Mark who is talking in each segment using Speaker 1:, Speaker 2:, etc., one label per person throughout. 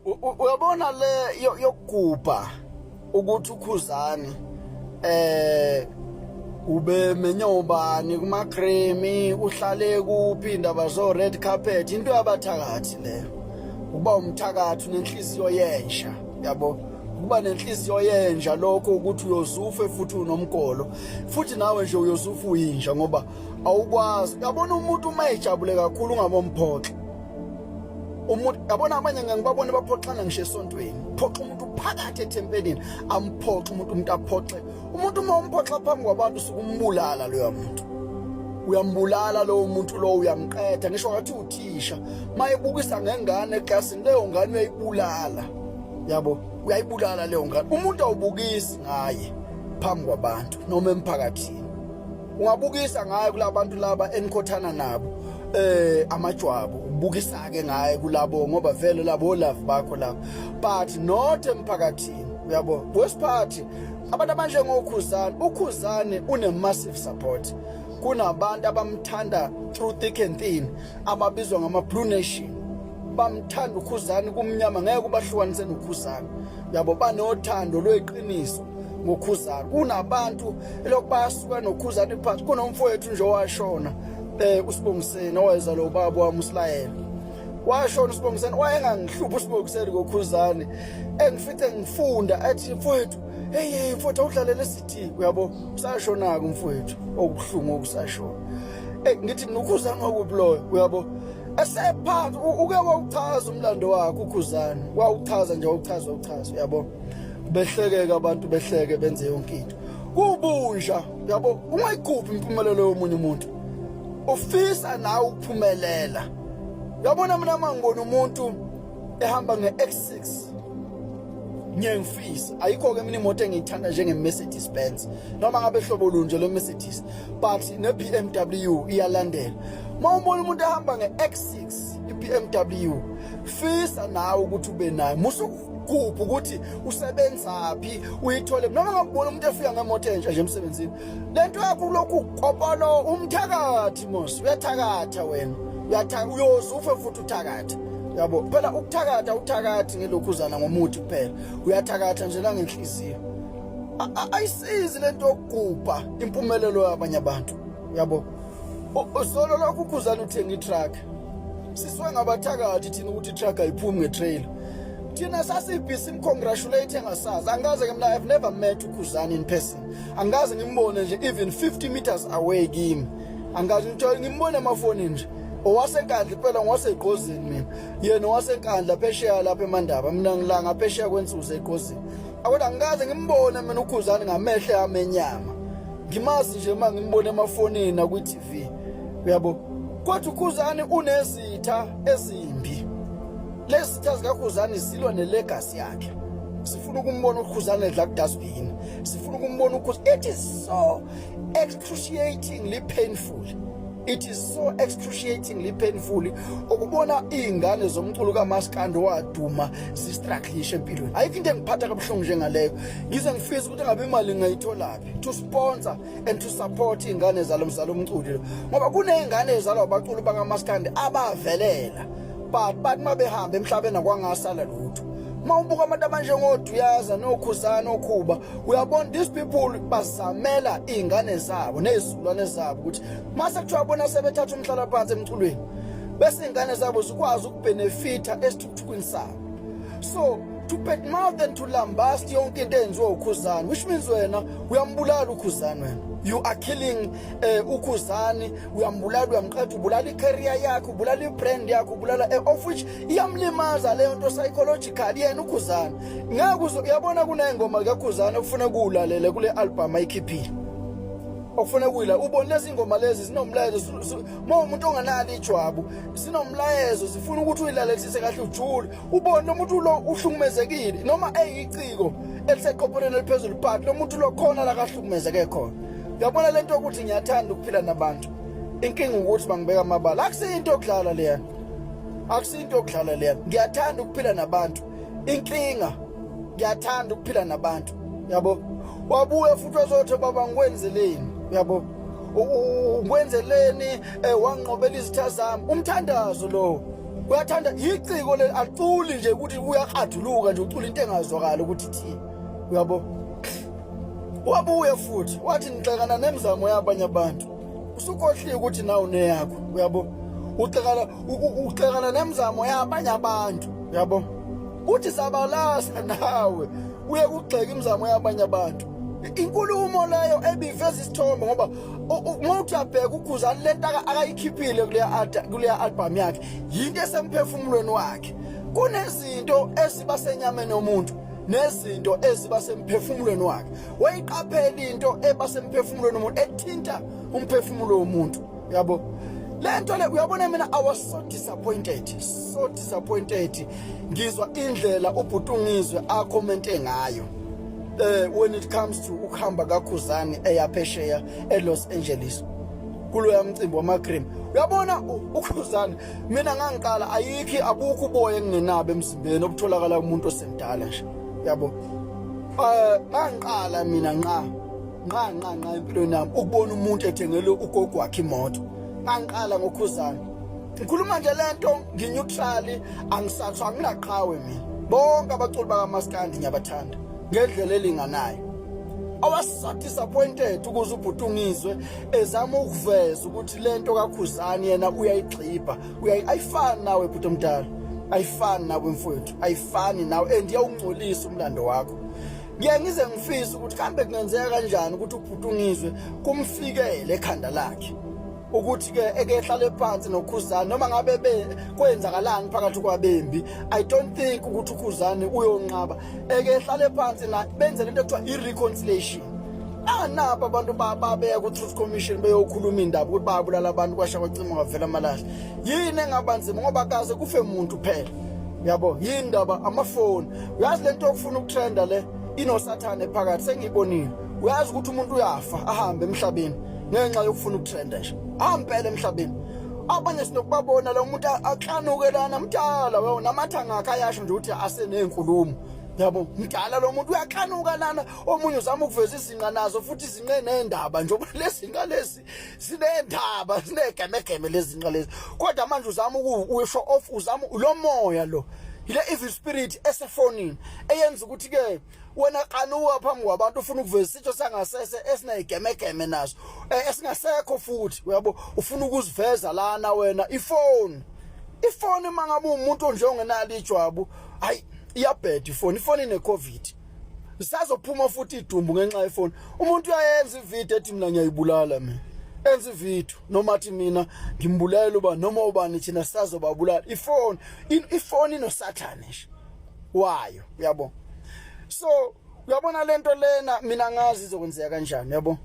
Speaker 1: Uyabona le yokugubha ukuthi uKhuzani ube menyobani kuma Grammy, uhlale kuphi, indaba zo red carpet, into yabathakathi leyo. Ukuba umthakathi unenhliziyo yensha, yabo, ukuba nenhliziyo yenja lokho ukuthi uyozufe futhi unomgolo, futhi nawe nje uyozufa uyinja ngoba awukwazi. Yabona, umuntu uma ejabule kakhulu ungabomphoxa umuntu. Yabona, abanye ngibabone baphoxana ngisho esontweni, phoxa umuntu phakathi ethempelini, amphoxe umuntu, umuntu aphoxe umuntu. Uma umphoxa phambi kwabantu, usukumbulala loyo muntu, uyambulala lowo muntu lowo, uyamqeda. Ngisho ngathi uthisha mayebukisa ngengane eklasini, leyo ngane uyayibulala, yabo, uyayibulala leyo ngane. Umuntu awubukisi ngaye phambi kwabantu noma emphakathini. Ungabukisa ngaye kulabantu laba enikhothana nabo amajwabu, ubukisa ke ngaye kulabo ngoba vele labo love bakho labo, but not emphakathini, uyabo. Wesiphathi abantu abanjengoKhuzani, uKhuzani une massive support, kunabantu abamthanda through thick and thin, ababizwa ngama Blue Nation, bamthanda uKhuzani kumnyama, ngeke ubahlukanise noKhuzani, yabo, banothando lweqiniso ngoKhuzani. Kunabantu elokhu bayasuka noKhuzani phansi. Kunomfowethu nje owashona, uSibongiseni, oweza lo baba wami uSilayela, washona uSibongiseni, wayengangihluphi uSibongiseni ngoKhuzani, engifice ngifunda ethi, "Mfowethu, hey hey mfowethu, awudlalele sithi," uyabo. Usashona ke umfowethu, okuhlungu okusashona. Ngithi mina, uKhuzani wakuphi loyo? Uyabo, esephansi uke wawuchaza umlando wakhe uKhuzani, wawuchaza nje, wawuchaza, wawuchaza, uyabo, behlekeka abantu, behleke, benze yonke into kubunja, yabo. Ungayigubhi impumelelo yomunye umuntu, ufisa nawe ukuphumelela. Yabona, mina mangibona umuntu ehamba nge-X6 ngiyengifisa. Ayikho-ke mina imoto engiyithanda njenge-Mercedes Benz, noma ngabe hlobo lunje lwe-Mercedes, but ne-BMW iyalandela. Uma ubona umuntu ehamba nge-X6, i-BMW, fisa nawe ukuthi ube nayo. Musukugubha ukuthi usebenzaphi, uyithole. Noma ngakubona umuntu efika ngemoto entsha nje emsebenzini, lento yakho lokhu kopolo, umthakathi mos, uyathakatha wena, uyathaka, uyoze ufe futhi uthakatha, yabo. Phela ukuthakatha, uthakathi ngelokhuzana ngomuthi kuphela, uyathakatha nje nangenhliziyo. Ayisizi lento yokugubha impumelelo yabanye abantu, yabo. Solo lokhu uKhuzani uthenga i-truck, sisuke ngabathakathi thina ukuthi i-truck ayiphumi nge-trailer. Thina sasibusy simcongratulate engasazi. Angikaze ke mina, I've never met uKhuzani in person, angikaze ngimbone nje even 50 meters away kimi, angikaze ngitshole, ngimbone emafonini nje. OwaseNkandla phela, ngowaseGqozini mina, yena owaseNkandla phesheya lapha eMandaba, mina ngilanga phesheya kwensuza eGqozini. Akodwa angikaze ngimbone mina uKhuzani ngamehlo ami enyama, ngimazi nje uma ngimbone emafonini nakwi-TV, uyabo. Kodwa uKhuzani unezitha ezimbi. Lezi zitha zikaKhuzani zilwa nelegacy yakhe. Sifuna ukumbona uKhuzani edla kudustbin, sifuna ukumbona uKhuzani. It is so excruciatingly painful, it is so excruciatingly painful ukubona iy'ngane zomculo kamaskandi waduma zistrugglishe empilweni. Ayikho into engiphatha kabuhlungu njengaleyo. Ngize ngifisa ukuthi ngabe imali ngingayitholaphi to sponsor and to support iy'ngane zalo mzalo umculi lo, ngoba kuney'ngane ezalwa abaculi bakamaskandi abavelela, but bathi uma behamba emhlabeni akwangasala lutho. Uma ubuka abantu abanjengoDuyaza noKhuzana oKhuba, uyabona these people bazamela iy'ngane zabo ney'zukulwane zabo ukuthi mase kuthiwa bona sebethatha umhlalaphansi emculweni, bese iy'ngane zabo zikwazi ukubenefitha esithukuthukweni sabo. So to badmouth and to lambast yonke into eyenziwa uKhuzani, which means wena uyambulala uKhuzani, wena you are killing uKhuzani, uyambulala, uyamqeda, ubulala i-career yakhe, ubulala i-brand yakhe, ubulala of which iyamlimaza leyo nto psychologically yena uKhuzani. Ngeke uyabona, kuney'ngoma likaKhuzani okufuna kuwulalele kule album ayikhiphile, okufuna kuyila ubone lezi ngoma lezi zinomlayezo. Uma umuntu onganalo ijwabu, zinomlayezo, zifuna ukuthi uyilalelisise kahle, ujule, ubone lo muntu lo uhlukumezekile, noma eyiciko eliseqophelweni eliphezulu, but lo muntu lo khona la kahlukumezeke khona. Uyabona lento yokuthi ngiyathanda ukuphila nabantu, inkinga ukuthi bangibeka amabala. Akusiyinto yokudlala leya, akusiyinto yokudlala leya. Ngiyathanda ukuphila nabantu, inkinga ngiyathanda ukuphila nabantu, yabo. Wabuya futhi wazothi, "Baba, ngikwenzeleni?" Uyabo, "Ngikwenzeleni? Wanqobela izitha zami." Umthandazo lo. Uyathanda iciko le, aculi nje ukuthi uyaqaduluka nje, ucula into engazwakali ukuthi ithini, uyabo. Wabuye futhi wathi nixekana nemizamo yabanye abantu, usukhohliwe ukuthi nawe uneyakho, uyabo. Uxekana, uxekana nemizamo yabanye abantu, uyabo. Uthi sabalasa nawe uye kugxeka imizamo yabanye abantu. Inkulumo leyo ebiveza isithombe, ngoba uma uthi uyabheka uKhuzani, lento akayikhiphile kuleya album yakhe yinto esemphefumulweni wakhe. Kunezinto eziba senyameni yomuntu nezinto eziba semphefumulweni wakhe. Wayiqaphela into eba semphefumulweni womuntu, ethinta umphefumulo womuntu, yabo, lento le. Uyabona, mina I was so disappointed, so disappointed ngizwa indlela ubhuti uNgizwe acommente ngayo when it comes to ukuhamba kaKhuzani eya phesheya eLos Angeles kuloya mcimbi wama-Grammy. Uyabona, uKhuzani, mina ngangiqala, ayikho, abukho uboya engingenabo emzimbeni obutholakala kumuntu osemdala nje, yabo. Ngangiqala mina nqa nqa nqa nqa empilweni yami ukubona umuntu ethengele ugogo wakhe imoto. Ngangiqala ngoKhuzani. Ngikhuluma nje lento ngi-neutral, angisathwa, anginaqhawe mina. Bonke abaculi bakaMaskandi ngiyabathanda ngendlela elinganayo. I was so disappointed ukuze ubhuti uNgizwe ezama ukuveza ukuthi lento kaKhuzani yena uyayigxibha, uyayi. Ayifani nawe, bhuti omdala, ayifani nawe, mfowethu, ayifani nawe and iyawungcolisa umlando wakho. Ngiye ngize ngifise ukuthi kambe kungenzeka kanjani ukuthi ubhuti uNgizwe kumfikele ekhanda lakhe ukuthi ke eke ehlale phansi noKhuzani, noma ngabe be kwenzakalani phakathi kwabembi. I don't think ukuthi uKhuzani uyonqaba eke ehlale phansi na benze lento ekuthiwa i-reconciliation. Anabo abantu babeya ku-Truth Commission beyokhuluma indaba ukuthi bayabulala abantu, kwasha kwacima kwavela amalahle. Yini engaba nzima? Ngoba kaze kufe muntu phela, yabo. Yini ndaba amafoni? Uyazi, lento yokufuna ukutrenda le inosathane phakathi, sengiyibonile. Uyazi ukuthi umuntu uyafa ahambe emhlabeni ngenxa yokufuna ukutrenda nje, ampela emhlabeni. Abanye sinokubabona la, umuntu aklanuke lana, mdala wewe, namathanga akhe ayasho nje ukuthi asenenkulumo, yabo. Mdala lo muntu, uyaklanuka lana. Omunye uzama ukuveza izinqa nazo futhi izinqe nendaba, njengoba lezi lezi sinendaba, sinegemegeme lezi zinqa lezi, kodwa manje uzama uku-show off, uzama lo moya lo, ile evil spirit esefonini eyenza ukuthi ke wena qanuka phambi kwabantu, ufuna ukuveza isitho sangasese esinegemegeme naso, esingasekho futhi, uyabo. Ufuna ukuziveza lana wena. Ifoni mangabe umuntu nje ongenalo ijwabu, hayi, iyabheda ifoni. Ifoni ine COVID, sazophuma futhi idumbu ngenxa yefoni. Umuntu uyayenza ivideo ethi mina ngiyayibulala mina, enza ivideo noma athi mina ngimbulela uba noma ubani, thina sazobabulala. Ifoni inosathane nje wayo, uyabo. So uyabona lento lena, mina ngazi izokwenzeka kanjani, yabo.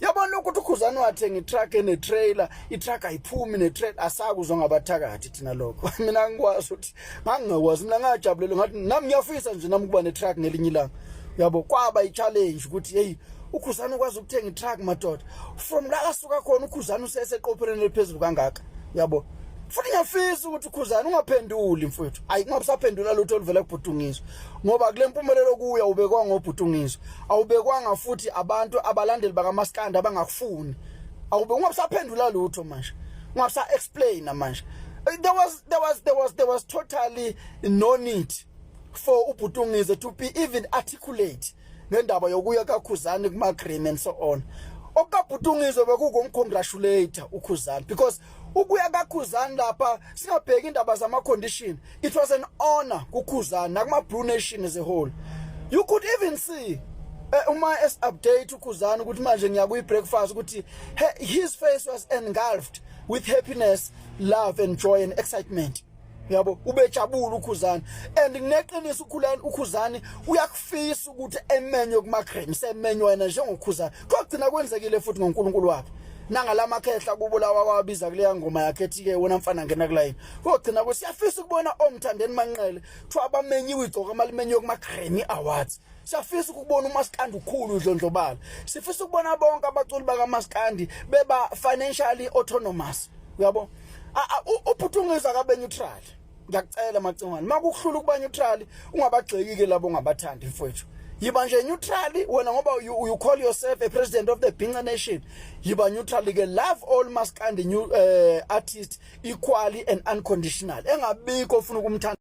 Speaker 1: Yabona lokhu ukuthi uKhuzani wathenga itruck ene-trailer, itruck ayiphumi ne-trailer, asakuzwa ngabathakathi thina lokho. Mina ngikwazi ukuthi ngangingakwazi, mina ngajabulela, ngathi nami ngiyafisa nje nami ukuba ne-truck ngelinye ilanga, yabo. Kwaba i-challenge ukuthi hey, uKhuzani ukwazi ukuthenga itruck, madoda, from la asuka khona uKhuzani useseqophelweni eliphezulu kangaka, yabo. Futhi ngiyafisa ukuthi uKhuzani ungaphenduli, mfowethu, ayi, kungabe usaphendula lutho oluvela kubhuti uNgizwe, ngoba kule mpumelelo kuya ubekwa ngobhuti uNgizwe, awubekwanga futhi abantu abalandeli bakaMaskandi abangakufuni. Awube ungabe usaphendula lutho manje, ungabe usa explain manje. There was totally no need for ubhuti uNgizwe to be even articulate ngendaba yokuya kaKhuzani kuma Grammy and so on. Okabhuti uNgizwe bekukumcongratulate uKhuzani, because ukuya kaKhuzani lapha, singabheki indaba zama condition, it was an honor kuKhuzani nakuma Blue Nation as a whole. You could even see uma es update uKhuzani ukuthi manje ngiya kuyi breakfast, ukuthi his face was engulfed with happiness, love and joy and excitement, yabo. Ubejabula uKhuzani and ngineqiniso ukhulani uKhuzani uyakufisa ukuthi emenywe kuma Grammy, semenywa yena njengoKhuzani. Kogcina kwenzekile futhi ngoNkulunkulu wakhe nangalamakhehla kubo lawa wabiza kuleya ngoma yakhe ethi ke wona mfana ngena kulayini. Kogcina kusiyafisa ukubona omthandeni Manqele kuthiwa abamenyiwe, igcoka amalimenyiwe kuma Grammy Awards. Siyafisa ukubona uMaskandi ukhulu udlondlobala. Sifisa ukubona bonke abaculi bakaMaskandi beba financially autonomous, uyabo. Ubhuti uNgizwe akabe neutral, ngiyakucela, Macingwane. Makukuhlula ukuba neutral, ungabagxeki ke labo ongabathandi, mfowethu. Yiba nje neutral wena ngoba you call yourself a president of the Bhinca Nation. Yiba neutral ke, love all maskandi new artists equally and unconditional. Engabikho ufuna ukumthanda.